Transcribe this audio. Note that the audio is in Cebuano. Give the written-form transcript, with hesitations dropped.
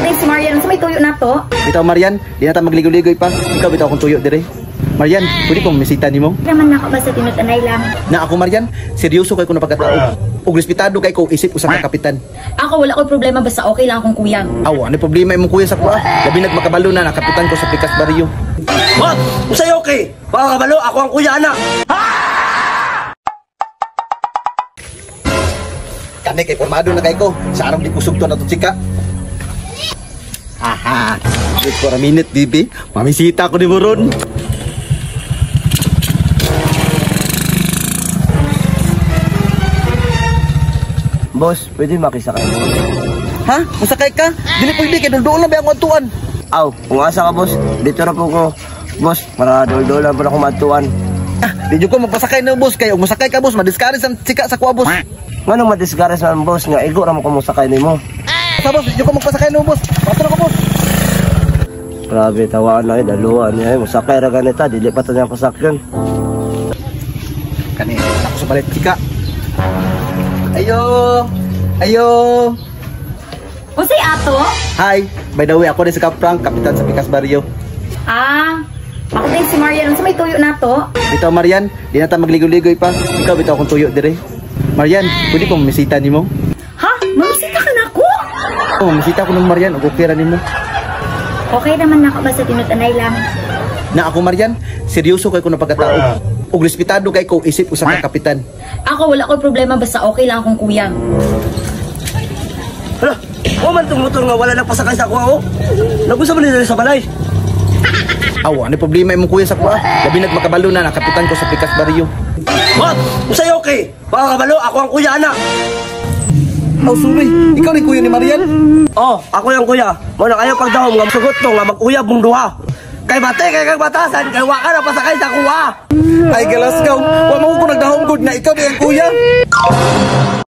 Ako si Marian, unsa may tuyo na to? Bitaw Marian, di na ta magligoy-ligoy pa. Ikaw bitaw akong tuyo dire. Marian, pwede ko mamisita nimo? Naman nako basta tinutanay lang. Na ako Marian, seryoso kay ko na pagkatao. Ug respetado kay ko isip usa ka kapitan. Ako wala ko'y problema basta okay lang akong kuya. Aw, ano problema imong kuya sa kuha? Labi nagmakabalo na na kapitan ko sa Pikas Barrio. What? Usay okay? Baka kabalo, ako ang kuya anak. Kani kay formado na kay ko. Sa arang di kusog to na to chika. Aha. Wait for a minute, bibi. Mamisita ko ni Buron. Boss, pwede makisakay mo? Ha? Musakay ka? Dili pwede kay dulduol na ba ang antuan? Aw, kung asa ka boss, dito na po ko. Boss, para duldulan po na ako matuan. Ah, di jud ko magpasakay na boss kay ug mosakay ka boss, madiscourage ang chika sa kuha boss. Nganong madiscourage man boss nga igo ra mo ko mosakay nimo. Sa boss, di jud ko magpasakay na boss. Pato na ko boss. Grabe, tawaan na dalawa niya. Musakay ra ganita, dili pa ta niya pasakyon. Kani, ako sa balit chika. Ayo. Ayo. Unsay ato? Hi. By the way, ako din si Cap Frank, kapitan sa Pikas Barrio. Ah, ako din si Marian, unsa may tuyo na to? Bitaw Marian, di na ta magligoy-ligoy pa. Ikaw bitaw akong tuyo dire. Marian, pwede ko mamisita nimo? Ha? Mamisita ka na ako? Oh, mamisita ko ng Marian ug okay ra nimo. Okay naman nako basta tinutanay lang. Na ako Marian, seryoso kay ko na pagkatao. Ug respetado kay ko isip usa ka kapitan. Ako wala ko'y problema basta okay lang akong kuya. Hala, wa man tong motor nga wala nang pasakay sa kuha oh. Nagusa man nila sa balay. Aw, ano problema imong kuya sa kuha? Labi nagmakabalo na na kapitan ko sa Pikas Barrio. What? Usay okay? Baka kabalo, ako ang kuya anak. Aw, sorry. Ikaw ni kuya ni Marian? Oh, ako yung kuya. Mo na kayo pagdahom nga sugot to nga mag-uyab mong duha. Kay bate kay kag batasan kay wa ka na pasakay sa kuha. Ay, galas ka. Wa mo ko nagdahom gud na ikaw di ang kuya.